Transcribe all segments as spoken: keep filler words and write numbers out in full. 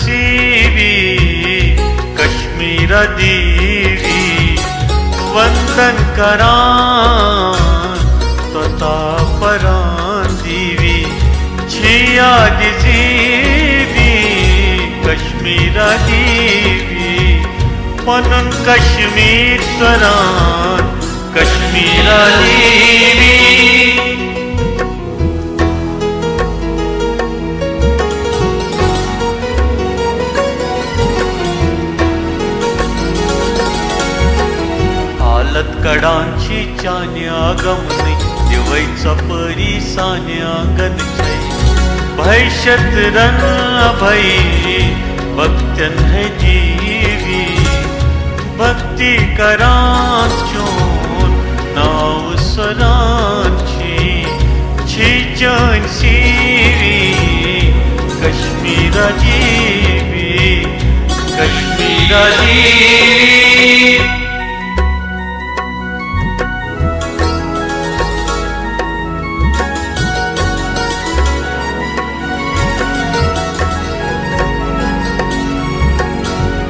Savvy, Kashmira Devi, وندن کران توتا پران دیوی، چھی یاد زیوی، کشمیرا دیوی، پنن کشمیر سران، کشمیرا دیوی۔ حالت کڑان چھی چانیا غمنٕے، دِوَے ژۄپٲری سانہِ آنگن چھے۔ بھائی شطرن بھائی بھکتن ہے جیوی، بھکتی کران چون ناو سران چھی، چھی چٲنۍ سیوی، کشمیرا دیوی، کشمیرا دیوی۔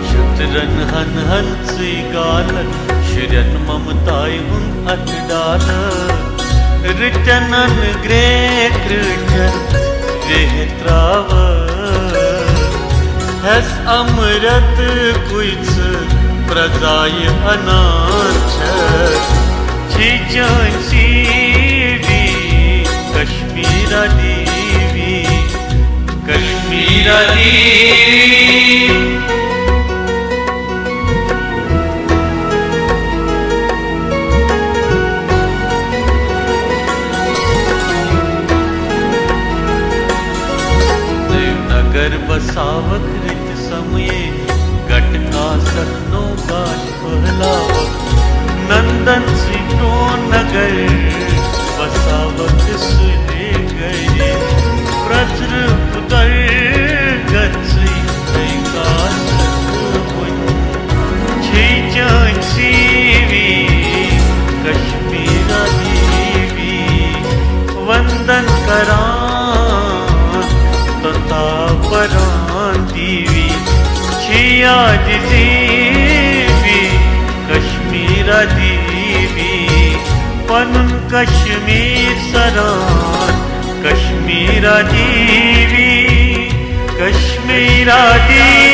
شطرن ہن ہن ژٕے گالن، شُرٮ۪ن ممتایہِ ہُنٛد اَتھٕ ڈالہٕ۔ رٕتٮ۪نن گرٛیکھ رٕٹھٮ۪ن ویہہ ترٛاوٕ۔ ہٮ۪س امرت کُے ژٕ پرٛزایہِ اَنان چھَس۔ چھی چٲنۍ سیوی، کشمیرا دیوی، کشمیرا دیوی۔ دیونگر بساوک رٕتۍ سمے، گٹہٕ کاسک نوٚو گاش پھٔہلاوک۔ نندن سٕے پرٛون نگر بساوک سُلہِ گرِ۔ پرٛترٕ پُتر گژھٕے تُہۍ کاسک کُن۔ چھے چٲنۍ سیوی، کشمیرا دیوی، وندن کران توتا پران دیوی، چھی یاد زیوی، کشمیرا دیوی، پنن کشمیر سران، کشمیرا دیوی، کشمیرا دیوی۔